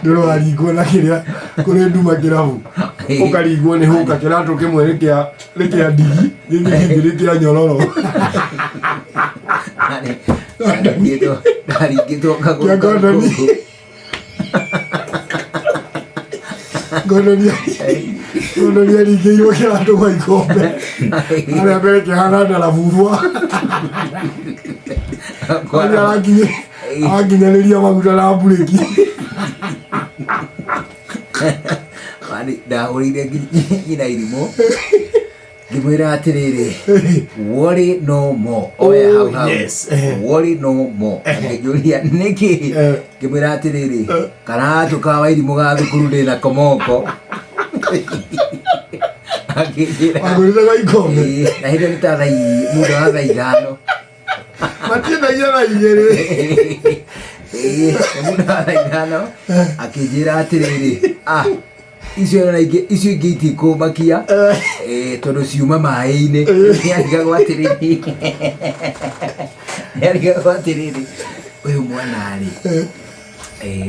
Ndũrwaringwo na kĩrĩa kũrĩ nduma kĩrabu, ũkaringwo nĩ hũka. Kĩratũ kĩmwe nĩ kĩa ndigi, gĩkĩ kĩngĩ nĩ kĩa nyororo. Ndaringĩtwo Kĩa kagũrũ. kondoni. Ngonoria, ngonoria ringĩirwo kĩratũ gwa ikombe harĩa mbere kĩhana ndarabuba. Kwanja arakinyanĩria maguta na mburĩki. Mani ndahũrĩire nyina irimũ ngĩmwĩra atĩrĩrĩ, "Worry no more." Oya hau hau. "Worry no more." Akĩnjũria nĩkĩ. Ngĩmwĩra atĩrĩrĩ, karatũ ka wairimũ ga thukuru ndĩ nako moko. Akĩnjĩra Wagũrĩte gwa ikombe? Ĩĩ, na hĩndĩ ĩyo nĩ ta mũndũ wa thaa 5. Matiendagia na 2. Ĩĩ, nĩ mũndũ wa thaa 5. Akĩnjĩra atĩrĩrĩ, "Ah, icio na ingĩ, icio ingĩ itikũmakia." Ĩĩ, tondũ ciuma maĩ-inĩ. Nĩarigagwo atĩrĩrĩ, ũyũ mwana rĩ,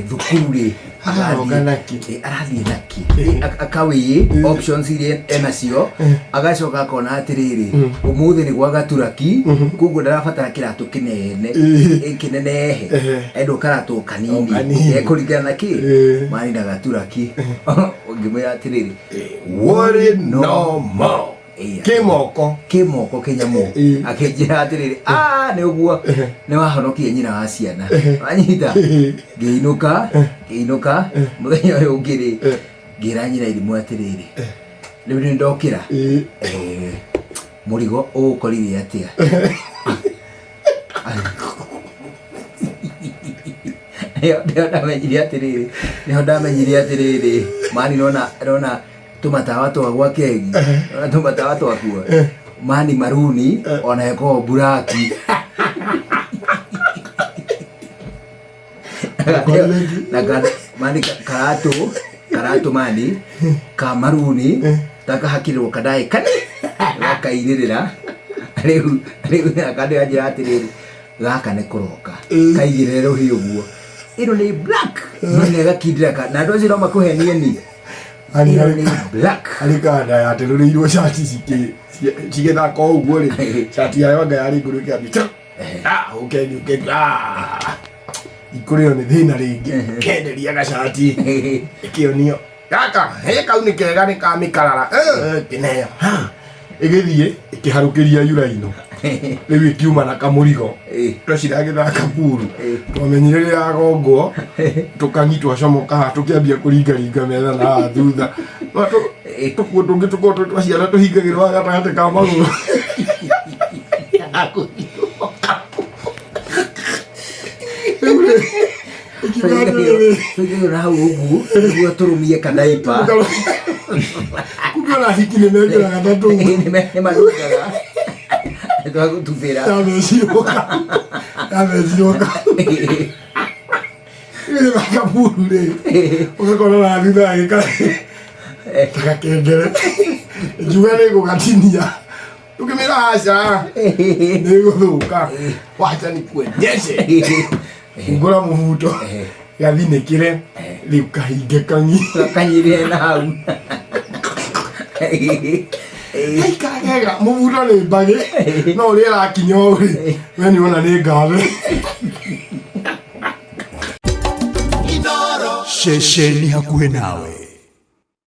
thukuru rĩ Aroga naki? Arathiĩ naki? Akawĩ options iria enacio, agacoka akona atĩrĩrĩ, ũmũthĩ nĩ gwa gaturaki, koguo ndarabatara kĩratũ kĩnene. Kĩnenehe. Endwo karatũ kanini. O kanini. Kũringana na kĩ mani na gaturaki. Ngĩmwĩra atĩrĩrĩ, "Worry no more." Kĩmoko. Kĩmoko kĩnyamũ. Akĩnjĩra atĩrĩrĩ, "Ah, nĩ ũguo nĩ wahonokia nyina wa ciana." Wanyita, ngĩinũka. Ngĩinũka mũthenya ũyũ ũngĩ rĩ, ngĩra nyina irimũ atĩrĩrĩ, "Rĩu nĩ ndokĩra. Mũrigo ũgũkorire atĩa?" Nĩho ndamenyire atĩrĩrĩ, mani nona tũmatawa twa gwa kegi, nona tũmatawa twakuo mani maruni ona ĩkoragwo buraki. Na mani karatũ mani ka maruni takahakĩrĩrwo kadaĩ kani gakairĩrĩra. Rĩu akandĩra atĩrĩrĩ, "Gaka nĩ kũroka kaigĩrĩre rũhĩ ũguo, ĩno nĩ black." No nĩ gakindĩra ka na andũ acio no makũhenie ni ĩno nĩ black. Harĩ kanda yaterũrĩirwo cati cigĩthaka o ũguo rĩ, cati yayo anga yarĩ ngũrũ, ĩkĩambia ũkengi ũkengi ikũrĩo nĩ thĩna rĩngĩ, kenderia gacati ĩkĩonio gaka he kau nĩ kega, nĩ ka mĩkarara. Kĩneo ĩgĩthiĩ ĩkĩharũkĩria yuraino, rĩu ĩkiuma na kamũrigo. Tweciragĩthaka puru, twamenyire rĩrĩa agongwo tũkangi twacomoka haha, tũkĩambia kũringaringa metha na haha thutha. No tũkuo tũngĩ tũkorwo twĩ twa ciana tũhingagĩrwo haha gatagatĩ ka magũrũ. Rĩu rĩ, ĩkiuga atĩrĩrĩ, Tũigĩrĩra hau ũguo nĩguo tũrũmie kadaipa. Kumbe ona hiki nĩ mekĩraga ta tũu. Nĩ marungaga twagũtubĩra. Yathecirwo kau, yathecirwo kau ĩgĩthaka puru rĩ, ũgakora na thutha agĩka gakengere, njuga nĩ gũgatinia, ũkĩmĩra aca nĩ gũthũka, wacha nĩ kuonyeshe. Hingũra mũbuto gathinĩkĩre rĩu kahinge kangi. Kanyirire na hau. Gaikara kega mũbuto nĩ mbagĩ, no ũrĩa ĩrakinya ũũ rĩ, we nĩ wona nĩ ngathe. Ceceni hakuhĩ nawe.